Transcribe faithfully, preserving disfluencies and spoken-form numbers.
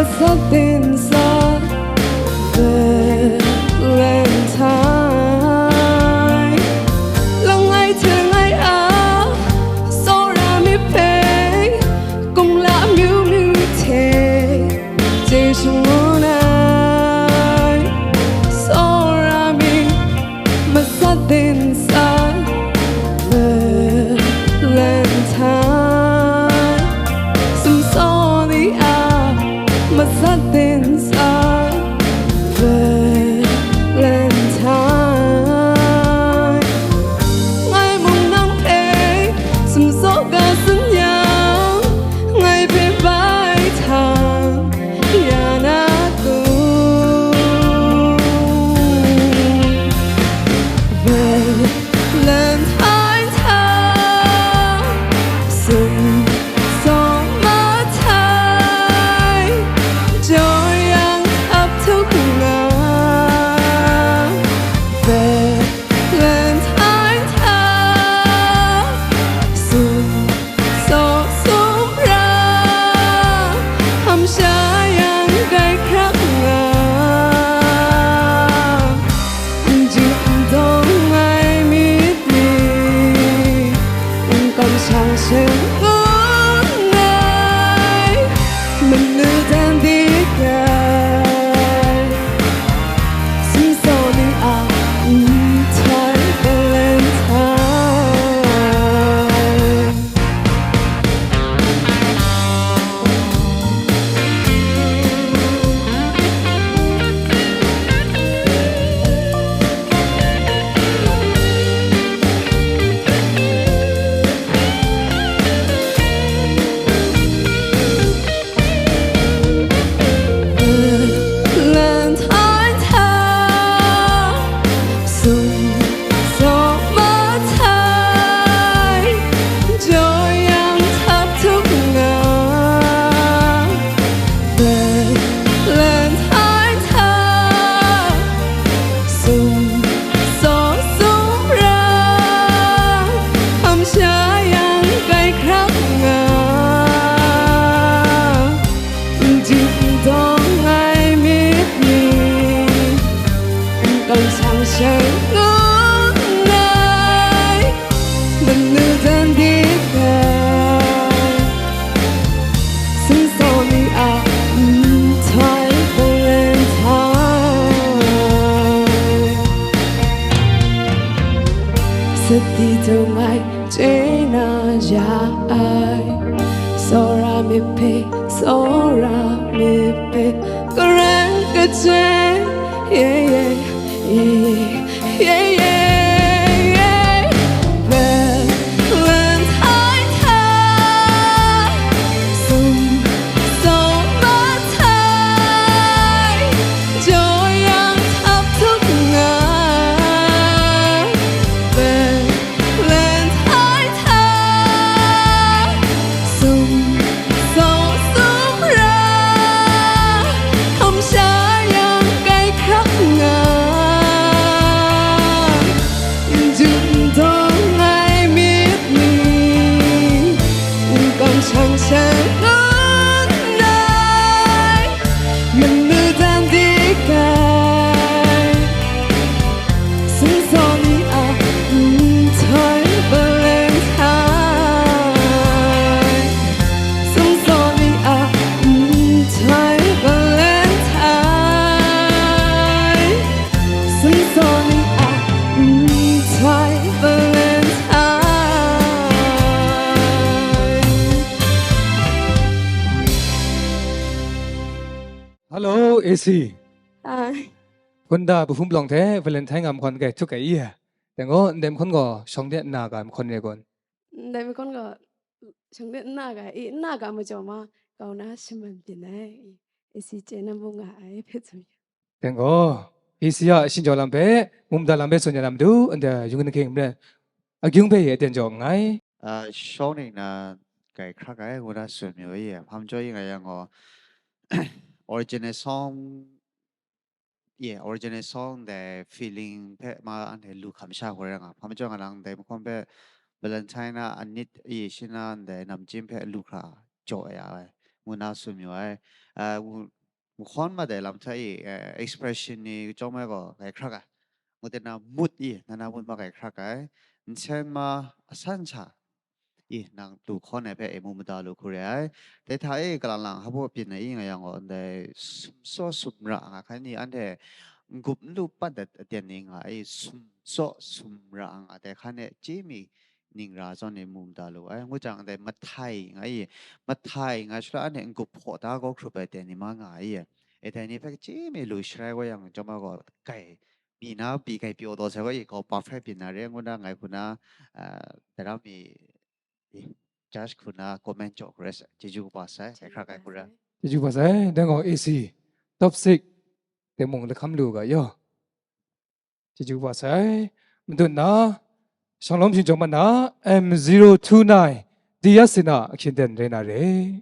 Matsat din sa Valentine, langai hte langai a tsawra myit hpe kumla amyu myu hte chye shangun ai. Tsawra myit matsat din sa Valentine, sumsaw ni a matsat din sa Valentine. Ngai mung nang hpe sumsaw ga tsun yang, ngai hpe bai htang ya na tung. Valentine hta sumsaw mahtai, jaw yang ap htuk nga. Valentine hta sum saw sumra, hkam sha yang grai hkrak nga. N ju n dawng ai myit ni, n kawm shang shangun ai, manu dan dik ai. Sumsaw ni a nhtoi Valentine. Valentine hta sumsaw mahtai, jaw yang ap htuk nga. Valentine hta sumsaw sumra, hkam sha yang grai hkrak nga. N ju n dawng ai myit ni, n kawm shang shangun ai, manu dan dik ai. Sumsaw ni a nhtoi Valentine. Sat di dawng ai chye na ya ai, tsawra myit hpe, tsawra myit hpe, karan kachyen, yeah, yeah, yeah, yeah, yeah, yeah, yeah. Valentine hta sumsaw mahtai, jaw yang ap htuk nga. Valentine hta sumsaw sumra, hkam sha yang grai hkrak nga. N ju n dawng ai myit ni, n kawm shang shangun ai, manu dan dik ai. Sumsaw ni a nhtoi Valentine. Sumsaw ni a nhtoi Valentine. Sumsaw ni a nhtoi Valentine. Hello, A C. Ai. Hkunda Bahum palawng hte Valentine nga mahkawn kai htuk ai i? Dai gaw, ndai mahkawn gaw shawng de nna ga mahkawn re kun? Ndai mahkawn gaw shawng de nna ga i, nna ga majaw ma, kau na shaman byin ai i, A C chye na mung nga ai hpe tsun ya. Dai gaw, A C a shingjaw lam hpe, mungda lam hpe tsun ya na matu, ndai yung ning hking maren, agyung hpe e aten jaw nngai. Ah, shawng ning na grai hkrak ai, ngu na tsun mayu i, hpa majaw i nga yang gaw, original song, yeah, original song dai feeling hpe ma anhte lu hkam sha hkoi ra nga. Hpa majaw nga lang dai mahkawn hpe Valentine a anit e shin na ndai namchyim hpe lu hkra jaw ya ai. ngu na tsun yu ai. Ah, wu-, wuhkawn mat ai lam hta e, eh, expression ni chyawm ai gaw grai hkrak ai. Ngu de na, mut i, na na mut ma grai hkrak ai. Nsen ma asan sa i, nang lu hkawn ai hpe e mu mada lu hku re ai. Dai hta e kalang lang hpa byin ai i nga yang gaw, ndai sumtsaw sumra nga hkrai ni anhte n-gup n lu pat dat aten ni nga i, sumtsaw sumra nga dai hkan e chye mi ning ra zawn e mu mada lu ai. Ngu jang, ndai mahtai nga i, mahtai nga shala anhte n-gup hpaw da gaw hkrup ai aten ni ma nga i, e dai ni hpe chye mi lu sharai wa yang, chyawm ai gaw, kai mi na pyi, kai pyaw taw sai gaw i, kau perfect byin na re, ngu na ngai hku na, ah, dara mi, eh, judge hku na comment jaw hku rai sai. Chyeju kaba sai, grai hkrak ai hku ra. Chyeju kaba sai, dang gaw A C, top six, de mung lahkam lu ga yaw. Chyeju kaba sai, madun na, shanglawm shingjawng mat na, M zero two nine, Diyasina ahkyen den rai na re.